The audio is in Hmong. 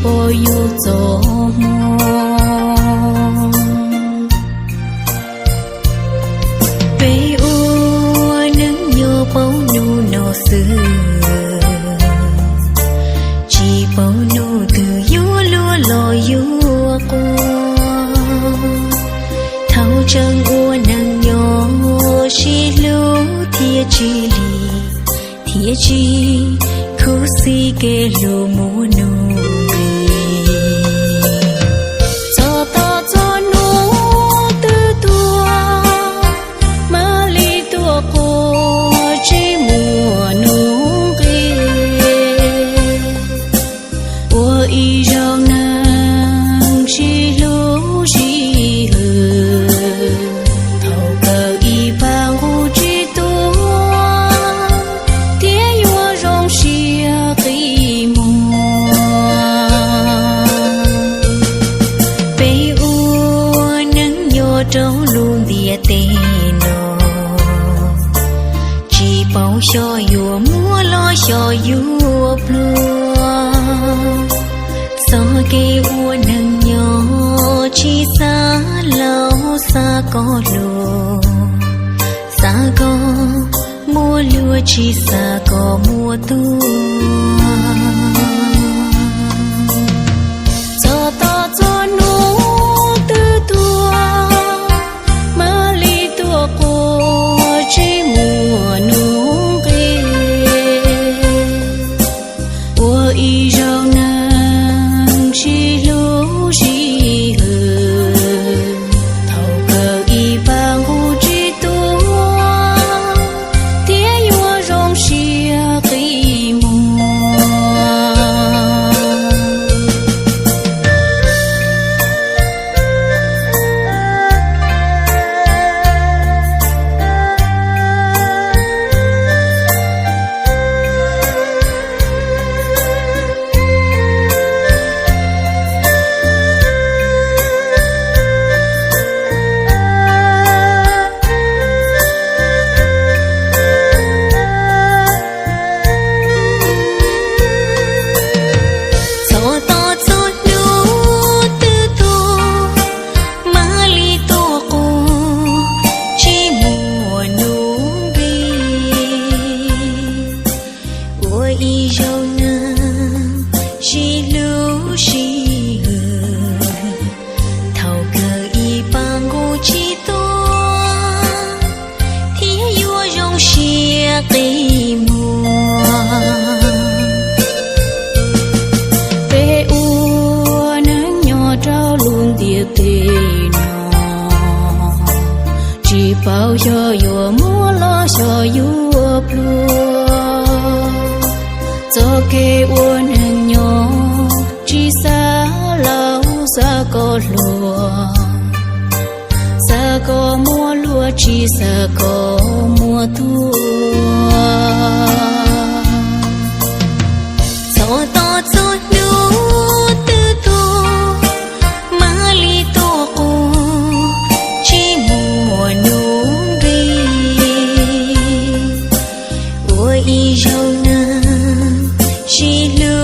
Ua yus txoj hmoo. Peb ua neej nyob paub hnub no xwb, tsis paub hnub twg yuav luag los yuav quas. Thaum tseem ua neej nyob sib hlub thiaj tsis lim, thiaj tsis khuv xim kev hlub muaj nuj nqis. Txog tom txog hnub twb tuag, mam li tuaj quas tsis muaj nuj nqis. Ua ib zaug neeg sib hlub sib hwm, thaum kawg ib pab nqus tsis tuag, thiaj yuav zoo siab qi muag. Peb ua neej nyob rau lub ntiaj teb no, tsis paub xyov yuav muaj los xyov yuav pluag. Txoj kev ua neej nyob tsis xav laus xav kom hluas, xav kom muaj luag tsis xav kom muaj tuag. Txog tom txog hnub twb tuag, mam li tuaj quas tsis muaj nuj nqis. Ua ib zaug neeg sib hlub sib hwm, thaum kawg ib pab nqus tsis tuag, thiaj yuav zoo siab qi muag. Txog tom txog hnub twb tuag, mam li tuaj quas tsis muaj nuj nqis. Ua ib zaug neeg sib hlub sib hwm, thaum kawg ib pab nqus tsis tuag, thiaj yuav zoo siab qi muag. Peb ua neej nyob rau lub ntiaj teb no, tsis paub xyov yuav muaj los xyov yuav pluag. Txoj kev ua neej nyob tsis xav laus xav kom hluas, xav kom muaj luag tsis xav kom muaj tuag. Txog tom txog hnub twb tuag, mam li tuaj quas tsis muaj nuj nqis. Ua ib zaug neeg sib hlub